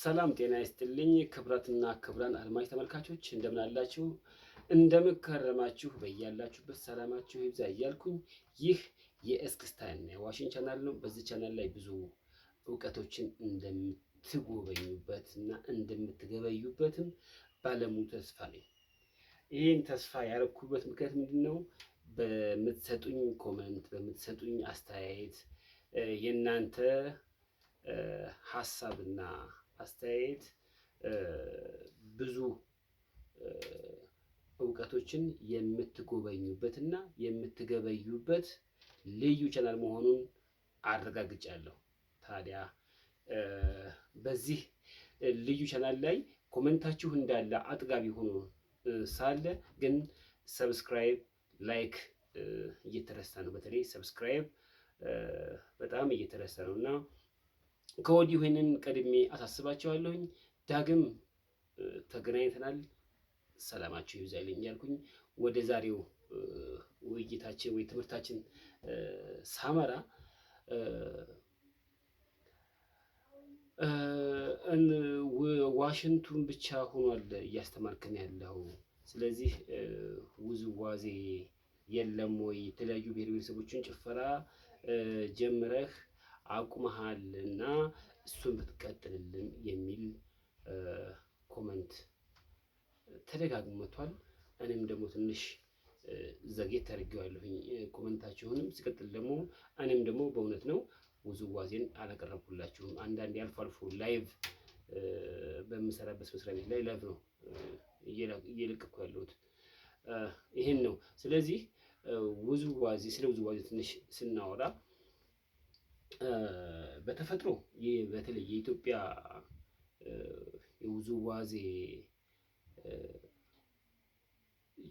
ሰላም ጤና ይስጥልኝ ክቡራትና ክቡራን አድማጭ ተመልካቾች፣ እንደምን አላችሁ? እንደምን ከረማችሁ? በያላችሁበት ሰላማችሁ ይብዛ እያልኩኝ ይህ የእስክስታና የዋሽንት ቻናል ነው። በዚህ ቻናል ላይ ብዙ እውቀቶችን እንደምትጎበኙበት እና እንደምትገበዩበትም ባለሙሉ ተስፋ ነኝ። ይህን ተስፋ ያደረኩበት ምክንያት ምንድን ነው? በምትሰጡኝ comment፣ በምትሰጡኝ አስተያየት፣ የእናንተ ሀሳብና አስተያየት ብዙ እውቀቶችን የምትጎበኙበትና የምትገበዩበት ልዩ ቻናል መሆኑን አረጋግጫለሁ። ታዲያ በዚህ ልዩ ቻናል ላይ comment ኣችሁ እንዳለ አጥጋቢ ሆኖ ሳለ ግን subscribe፣ like እየተረሳ ነው። በተለይ subscribe በጣም እየተረሳ ነው እና ከወዲሁ ይህንን ቀድሜ አሳስባቸዋለሁኝ። ዳግም ተገናኝተናል። ሰላማችሁ ይብዛልኝ እያልኩኝ ወደ ዛሬው ውይይታችን ወይ ትምህርታችን ሳመራ፣ ዋሽንቱን ብቻ ሆኗል እያስተማርክን ያለው፣ ስለዚህ ውዝዋዜ የለም ወይ? የተለያዩ ብሔር ብሔረሰቦችን ጭፈራ ጀምረህ አቁመሃል እና እሱን ብትቀጥልልን የሚል comment ተደጋግሞ መጥቷል። እኔም ደግሞ ትንሽ ዘግየት አድርጌዋለሁኝ comment ኣችሁንም። ሲቀጥል ደግሞ እኔም ደግሞ በእውነት ነው ውዝዋዜን አላቀረብኩላችሁም። አንዳንዴ አልፎ አልፎ live በምሰራበት መስሪያ ቤት ላይ live ነው እየለቀኩ ያለሁት፣ ይህን ነው። ስለዚህ ውዝዋዜ፣ ስለ ውዝዋዜ ትንሽ ስናወራ በተፈጥሮ በተለይ የኢትዮጵያ የውዝዋዜ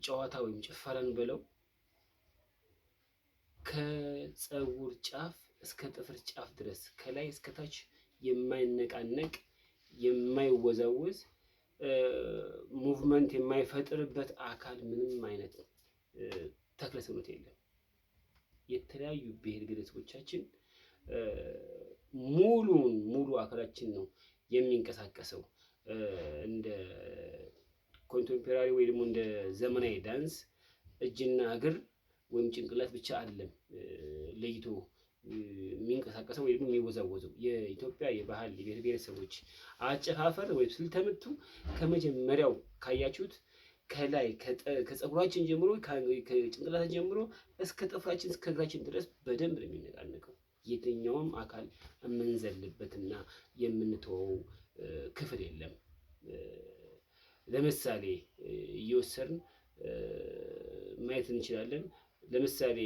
ጨዋታ ወይም ጭፈራን ብለው ከፀጉር ጫፍ እስከ ጥፍር ጫፍ ድረስ፣ ከላይ እስከ ታች የማይነቃነቅ፣ የማይወዛወዝ፣ movement የማይፈጥርበት አካል ምንም አይነት ተክለ ሰውነት የለም። የተለያዩ ብሔር ብሔረሰቦቻችን ሙሉን ሙሉ አካላችን ነው የሚንቀሳቀሰው። እንደ contemporary ወይ ደግሞ እንደ ዘመናዊ ዳንስ እጅና እግር ወይም ጭንቅላት ብቻ አይደለም ለይቶ የሚንቀሳቀሰው ወይ ደግሞ የሚወዛወዘው። የኢትዮጵያ የባህል የብሔር ብሔረሰቦች አጨፋፈር ወይም ስልተምቱ ከመጀመሪያው ካያችሁት ከላይ ከፀጉራችን ጀምሮ፣ ከጭንቅላታችን ጀምሮ እስከ ጥፍራችን፣ እስከ እግራችን ድረስ በደንብ ነው የሚነቃነቀው። የትኛውም አካል የምንዘልበትና የምንተወው ክፍል የለም። ለምሳሌ እየወሰድን ማየት እንችላለን። ለምሳሌ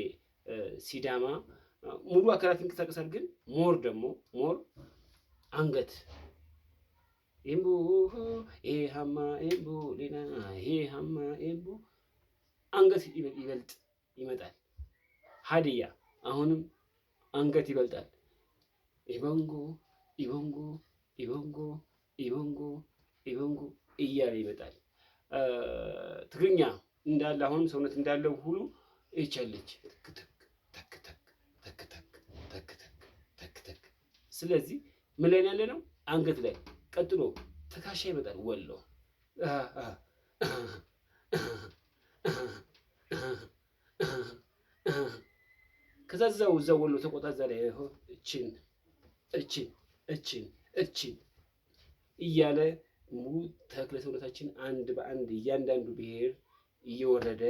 ሲዳማ ሙሉ አካላት ይንቀሳቀሳል፣ ግን more ደግሞ more አንገት፣ ኤምቦ ኤሃማ ኤምቦ ሌና ኤሃማ ኤምቦ፣ አንገት ይበልጥ ይመጣል። ሀዲያ አሁንም አንገት ይበልጣል። ኢቦንጎ ኢቦንጎ ኢቦንጎ ኢቦንጎ ኢቦንጎ እያለ ይመጣል። ትግርኛ እንዳለ አሁንም ሰውነት እንዳለው ሁሉ ይቻለች ትክ ትክ ተክ ተክ ተክ ተክ ተክ ተክ ተክ ተክ። ስለዚህ ምን ላይ ያለ ነው? አንገት ላይ። ቀጥሎ ትከሻ ይመጣል። ወሎ ከዛ እዛው እዛው ወሎ ተቆጣ እዛ ላይ እችን እችን እችን እችን እያለ ሙሉ ተክለ ሰውነታችን አንድ በአንድ እያንዳንዱ ብሔር እየወረደ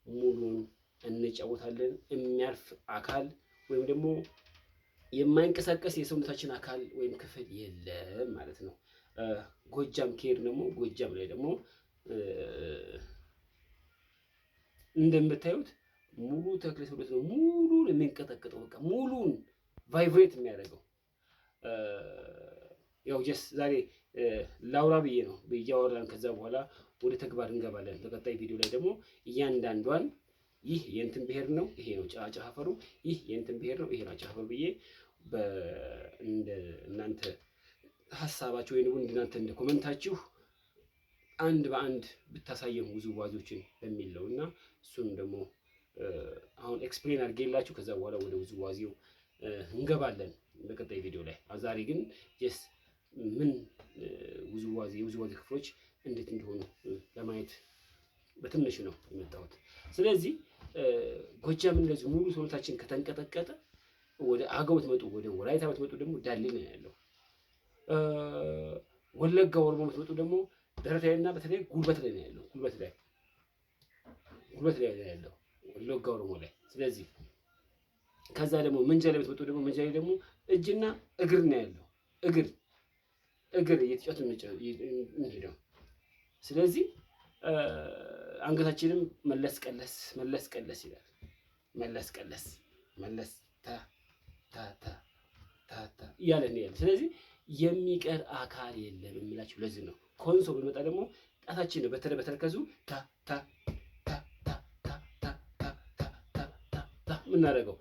ሙሉን እንጫወታለን። የሚያርፍ አካል ወይም ደግሞ የማይንቀሳቀስ የሰውነታችን አካል ወይም ክፍል የለም ማለት ነው። ጎጃም ከሄድ ደግሞ ጎጃም ላይ ደግሞ እንደምታዩት ሙሉ ተክለ ሰውነት ነው ሙሉን የሚንቀጠቀጠው፣ በቃ ሙሉን vibrate የሚያደርገው። ያው just ዛሬ ላውራ ብዬ ነው፣ እያወራን ከዛ በኋላ ወደ ተግባር እንገባለን። በቀጣይ ቪዲዮ ላይ ደግሞ እያንዳንዷን ይህ የእንትን ብሔር ነው፣ ይሄ ነው አጨፋፈሩ፣ ይህ የእንትን ብሔር ነው፣ ይሄ ነው አጨፋፈሩ ብዬ እንደ እናንተ ሀሳባችሁ ወይ ደግሞ እናንተ እንደ comment ኣችሁ አንድ በአንድ ብታሳየን ውዝዋዜዎችን በሚል ነው እና እሱን ደግሞ አሁን explain አድርጌላችሁ ከዛ በኋላ ወደ ውዝዋዜው እንገባለን በቀጣይ ቪዲዮ ላይ። ዛሬ ግን just ምን የውዝዋዜ ክፍሎች እንዴት እንደሆኑ ለማየት በትንሹ ነው የመጣሁት። ስለዚህ ጎጃም እንደዚህ ሙሉ ሰውነታችን ከተንቀጠቀጠ፣ ወደ አገው ብትመጡ፣ ወደ ወላይታ ብትመጡ ደግሞ ዳሌ ነው ያለው። ወለጋ ኦሮሞ ብትመጡ ደግሞ ደረት ላይና በተለይ ጉልበት ላይ ነው ያለው። ጉልበት ላይ ነው ያለው ወለጋ ኦሮሞ ላይ። ስለዚህ ከዛ ደግሞ ምንጃር ላይ ብትመጡ ደግሞ ምንጃር ላይ ደግሞ እጅና እግር ነው ያለው። እግር እየተጫወት እንሄደው። ስለዚህ አንገታችንም መለስ ቀለስ መለስ ቀለስ ይላል። መለስ ቀለስ መለስ ታ ታ ታ ታ ታ እያለ እንሄዳለን። ስለዚህ የሚቀር አካል የለም የምላችሁ ለዚህ ነው። ኮንሶ ብንመጣ ደግሞ ጣታችን ነው በተለይ በተረከዙ ታ ታ ታ ታ ታ ታ ታ ታ ታ ታ ታ የምናደርገው።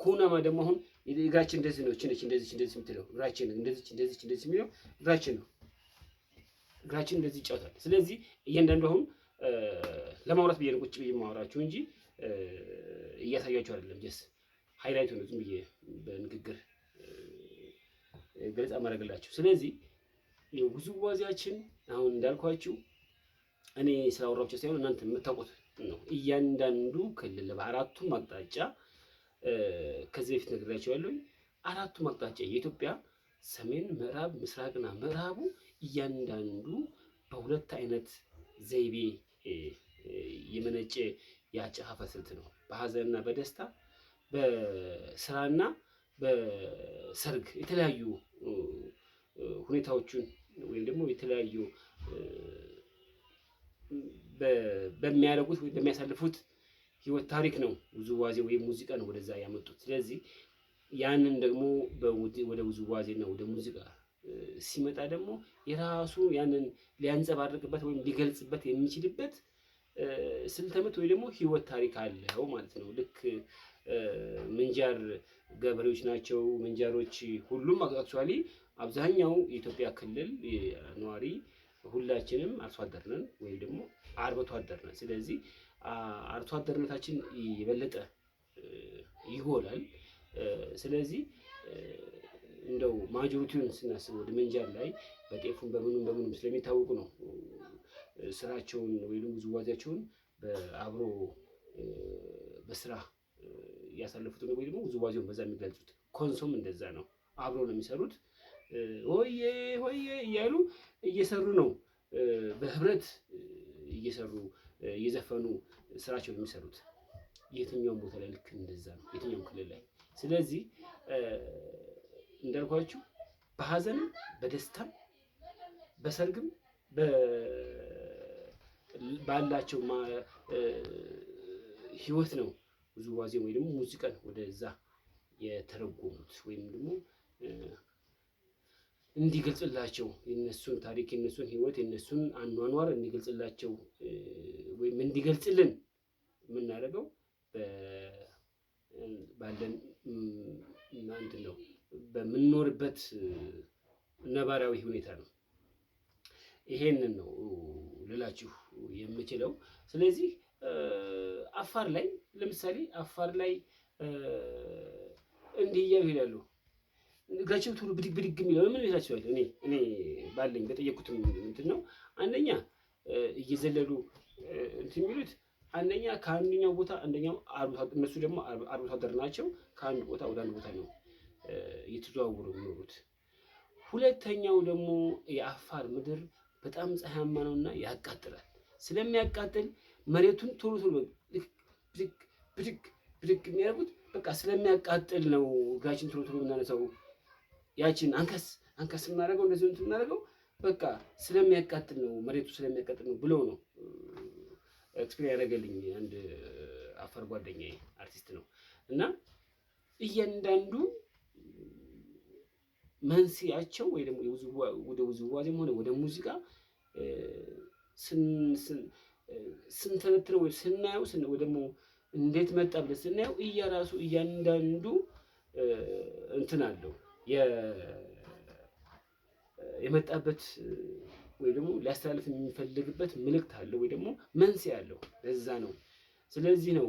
ኩናማ ደግሞ አሁን እግራችን እንደዚህ ነው። እቺ እንደዚህ እንደዚህ የምትለው እግራችን እንደዚህ እንደዚህ እንደዚህ የሚለው እግራችን ነው። እግራችን እንደዚህ ይጫወታል። ስለዚህ እያንዳንዱ አሁን ለማውራት ብዬ ነው ቁጭ ብዬ የማወራችሁ እንጂ እያሳያችሁ አይደለም። Just highlight ኡ ነው ዝም ብዬ በንግግር ገለጻ ማድረግላችሁ። ስለዚህ የውዝዋዜያችን አሁን እንዳልኳችሁ እኔ ስላወራችሁ ሳይሆን እናንተ የምታውቁት ነው። እያንዳንዱ ክልል በአራቱም አቅጣጫ ከዚህ በፊት ነግሬያቸዋለሁ። አራቱም አቅጣጫ የኢትዮጵያ ሰሜን፣ ምዕራብ፣ ምስራቅና ምዕራቡ እያንዳንዱ በሁለት አይነት ዘይቤ የመነጨ የአጨፋፈር ስልት ነው። በሀዘንና በደስታ፣ በስራና በሰርግ የተለያዩ ሁኔታዎችን ወይም ደግሞ የተለያዩ በሚያደርጉት ወይም በሚያሳልፉት ህይወት ታሪክ ነው ውዝዋዜ ወይም ሙዚቃ ነው ወደዛ ያመጡት። ስለዚህ ያንን ደግሞ ወደ ውዝዋዜና ወደ ሙዚቃ ሲመጣ ደግሞ የራሱ ያንን ሊያንጸባርቅበት ወይም ሊገልጽበት የሚችልበት ስልተ ምት ወይ ደግሞ ህይወት ታሪክ አለው ማለት ነው። ልክ ምንጃር ገበሬዎች ናቸው። ምንጃሮች ሁሉም actually አብዛኛው የኢትዮጵያ ክልል ነዋሪ ሁላችንም አርሶ አደር ነን ወይም ደግሞ አርብቶ አደር ነን። ስለዚህ አርሶ አደርነታችን የበለጠ ይጎላል። ስለዚህ እንደው majority ውን ስናስብ ወደ ምንጃር ላይ በጤፉም በምኑም በምኑም ስለሚታወቁ ነው ስራቸውን ወይም ውዝዋዜያቸውን አብሮ በስራ ያሳለፉት ወይ ደግሞ ውዝዋዜውን በዛ የሚገልጹት። ኮንሶም እንደዛ ነው፣ አብሮ ነው የሚሰሩት። ሆዬ ሆዬ እያሉ እየሰሩ ነው፣ በህብረት እየሰሩ እየዘፈኑ ስራቸውን የሚሰሩት። የትኛውም ቦታ ላይ ልክ እንደዛ ነው፣ የትኛውም ክልል ላይ። ስለዚህ እንዳልኳችሁ በሀዘንም በደስታም በሰርግም ባላቸው ህይወት ነው ውዝዋዜ ወይ ደግሞ ሙዚቃን ወደዛ የተረጎሙት ወይም ደግሞ እንዲገልጽላቸው የነሱን ታሪክ፣ የነሱን ህይወት፣ የነሱን አኗኗር እንዲገልጽላቸው ወይም እንዲገልጽልን የምናደርገው ባለን እንትን ነው፣ በምንኖርበት ነባራዊ ሁኔታ ነው። ይሄንን ነው ልላችሁ የምችለው። ስለዚህ አፋር ላይ ለምሳሌ አፋር ላይ እንዲህ እያሉ ይሄዳሉ። እግራቸው ቶሎ ብድግ ብድግ የሚለው ምን ይላቸዋል? እኔ ባለኝ በጠየኩትም እንትን ነው። አንደኛ እየዘለሉ እንትን የሚሉት አንደኛ ከአንደኛው ቦታ አንደኛው፣ እነሱ ደግሞ አርብቶ አደር ናቸው። ከአንድ ቦታ ወደ አንድ ቦታ ነው እየተዘዋወሩ የሚኖሩት። ሁለተኛው ደግሞ የአፋር ምድር በጣም ፀሐያማ ነውና ያቃጥላል። ስለሚያቃጥል መሬቱን ቶሎ ቶሎ ብድግ ብድግ ብድግ የሚያደርጉት በቃ ስለሚያቃጥል ነው። እግራችን ቶሎ ቶሎ የምናነሳው፣ ያችን አንከስ አንከስ የምናደርገው፣ እንደዚህ እንትን የምናደርገው በቃ ስለሚያቃጥል ነው፣ መሬቱ ስለሚያቃጥል ነው ብለው ነው explain ያደረገልኝ አንድ አፋር ጓደኛዬ አርቲስት ነው። እና እያንዳንዱ መንስኤያቸው ወይ ደግሞ ወደ ውዝዋዜም ሆነ ወደ ሙዚቃ ስንተነትነው ወይ ስናየው ወይ ደግሞ እንዴት መጣ ብለን ስናየው እያራሱ እያንዳንዱ እንትን አለው፣ የመጣበት ወይ ደግሞ ሊያስተላልፍ የሚፈልግበት ምልክት አለው ወይ ደግሞ መንስኤ አለው። ለዛ ነው። ስለዚህ ነው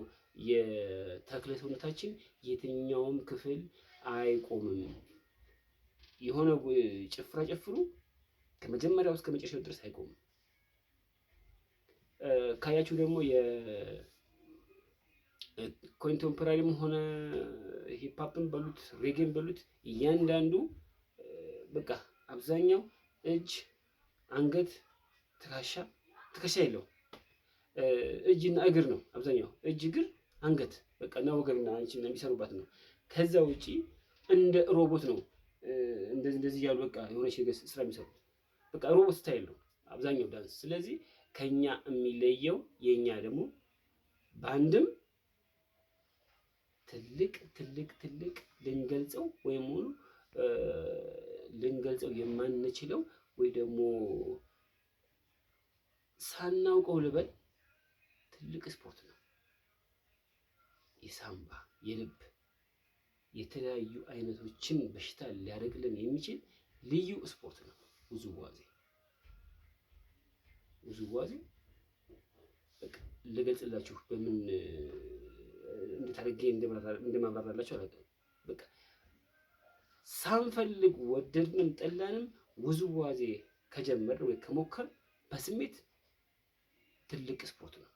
የተክለ ሰውነታችን የትኛውም ክፍል አይቆምም። የሆነ ጭፍራ ጨፍሩ። ከመጀመሪያው እስከ መጨረሻው ድረስ አይቆምም። ካያችሁ ደግሞ የ contemporary ም ሆነ hip hop ን በሉት፣ ሬጌን በሉት፣ እያንዳንዱ በቃ አብዛኛው እጅ፣ አንገት፣ ትከሻ፣ ትከሻ የለው፣ እጅና እግር ነው። አብዛኛው እጅ፣ እግር፣ አንገት በቃ እና ወገብና አንቺ የሚሰሩባት ነው። ከዛ ውጪ እንደ ሮቦት ነው እንደዚህ እንደዚህ እያሉ በቃ የሆነች ነገር ስራ የሚሰሩት፣ በቃ robot style ነው አብዛኛው ዳንስ። ስለዚህ ከኛ የሚለየው የኛ ደግሞ በአንድም ትልቅ ትልቅ ትልቅ ልንገልጸው ወይም ሆኖ ልንገልጸው የማንችለው ወይ ደግሞ ሳናውቀው ልበል ትልቅ ስፖርት ነው። የሳምባ፣ የልብ፣ የተለያዩ አይነቶችን በሽታ ሊያደርግልን የሚችል ልዩ ስፖርት ነው ውዝዋዜ። ውዝዋዜ በቃ ልገልጽላችሁ በምን እንዴት አድርጌ እንደማብራራላችሁ አላውቅም። በቃ ሳንፈልግ ወደድንም ጠላንም ውዝዋዜ ከጀመርን ወይ ከሞከር በስሜት ትልቅ ስፖርት ነው።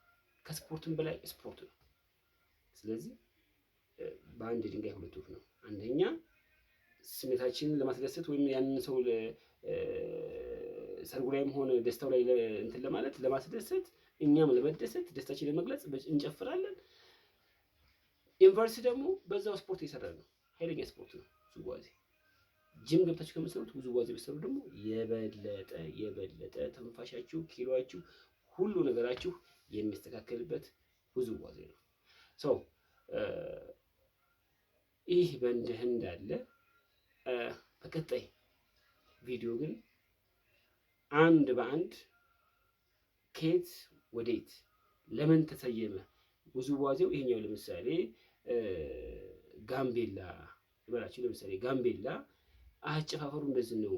ከስፖርትም በላይ ስፖርት ነው። ስለዚህ በአንድ ድንጋይ ሁለት ወፍ ነው። አንደኛ ስሜታችንን ለማስደሰት ወይም ያንን ሰው ሰርጉ ላይም ሆነ ደስታው ላይ እንትን ለማለት፣ ለማስደሰት፣ እኛም ለመደሰት፣ ደስታችን ለመግለጽ እንጨፍራለን። Inverse ደግሞ በዛው ስፖርት እየሰራ ነው። ኃይለኛ ስፖርት ነው ውዝዋዜ። ጂም ገብታችሁ ከምትሰሩት ውዝዋዜ ብትሰሩ ደግሞ የበለጠ የበለጠ ትንፋሻችሁ፣ ኪሎአችሁ፣ ሁሉ ነገራችሁ የሚስተካከልበት ውዝዋዜ ነው። So ይህ በእንዲህ እንዳለ በቀጣይ ቪዲዮ ግን አንድ በአንድ ከየት ወዴት ለምን ተሰየመ ውዝዋዜው፣ ይሄኛው ለምሳሌ ጋምቤላ ይበላችሁ። ለምሳሌ ጋምቤላ አጨፋፈሩ እንደዚህ ነው።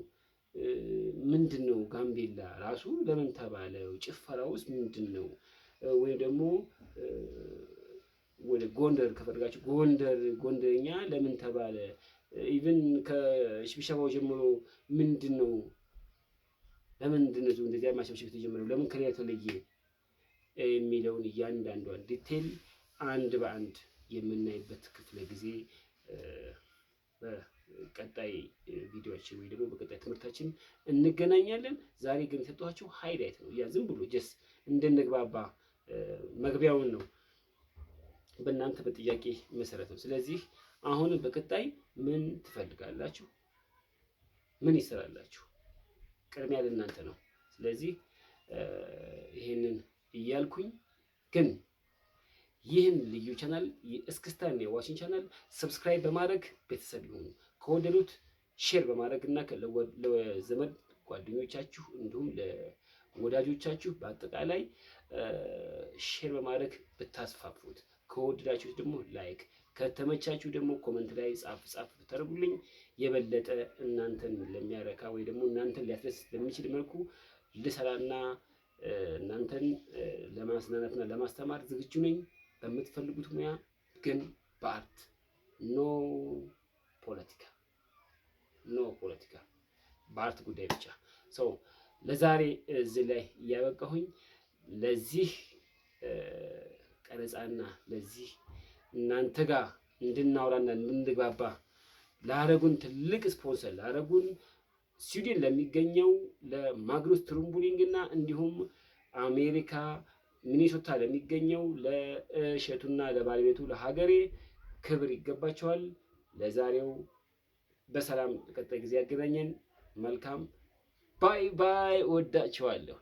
ምንድን ነው ጋምቤላ ራሱ ለምን ተባለ? ጭፈራ ውስጥ ምንድን ነው? ወይም ደግሞ ወደ ጎንደር ከፈለጋችሁ ጎንደር ጎንደርኛ ለምን ተባለ? Even ከሽብሸባው ጀምሮ ምንድን ነው? ለምንድን ነው እንደዚያ ማሸብሸብ የተጀመረው? ለምን ከሌላ ተለየ? የሚለውን እያንዳንዷን detail አንድ በአንድ የምናይበት ክፍለ ጊዜ በቀጣይ ቪዲዮችን ወይ ደግሞ በቀጣይ ትምህርታችን እንገናኛለን። ዛሬ ግን የሰጠኋችሁ highlight ነው። ያ ዝም ብሎ just እንድንግባባ መግቢያውን ነው፣ በእናንተ በጥያቄ መሰረት ነው። ስለዚህ አሁን በቀጣይ ምን ትፈልጋላችሁ? ምን ይሰራላችሁ? ቅድሚያ ለእናንተ ነው። ስለዚህ ይሄንን እያልኩኝ ግን ይህን ልዩ ቻናል፣ የእስክስታን የዋሽን channel subscribe በማድረግ ቤተሰብ ይሁኑ። ከወደዱት share በማድረግ እና ለዘመድ ጓደኞቻችሁ እንዲሁም ለወዳጆቻችሁ በአጠቃላይ share በማድረግ ብታስፋፉት፣ ከወደዳችሁት ደግሞ like፣ ከተመቻችሁ ደግሞ comment ላይ ጻፍ ጻፍ ብታደርጉልኝ የበለጠ እናንተን ለሚያረካ ወይ ደግሞ እናንተን ሊያስደስት በሚችል መልኩ ልሰራና እናንተን ለማዝናናትና ለማስተማር ዝግጁ ነኝ። በምትፈልጉት ሙያ ግን በ art፣ no ፖለቲካ፣ no ፖለቲካ፣ በ art ጉዳይ ብቻ። So ለዛሬ እዚህ ላይ እያበቃሁኝ፣ ለዚህ ቀረጻና ለዚህ እናንተ ጋር እንድናወራና እንድንግባባ ላረጉን፣ ትልቅ ስፖንሰር ላረጉን፣ ስዊድን ለሚገኘው ለማግኑስ ትሩምቡሊንግ እና እንዲሁም አሜሪካ ሚኒሶታ ለሚገኘው ለእሸቱና ለባለቤቱ ለሀገሬ ክብር ይገባቸዋል። ለዛሬው በሰላም ቀጣይ ጊዜ ያገናኘን። መልካም፣ bye bye። እወዳችኋለሁ።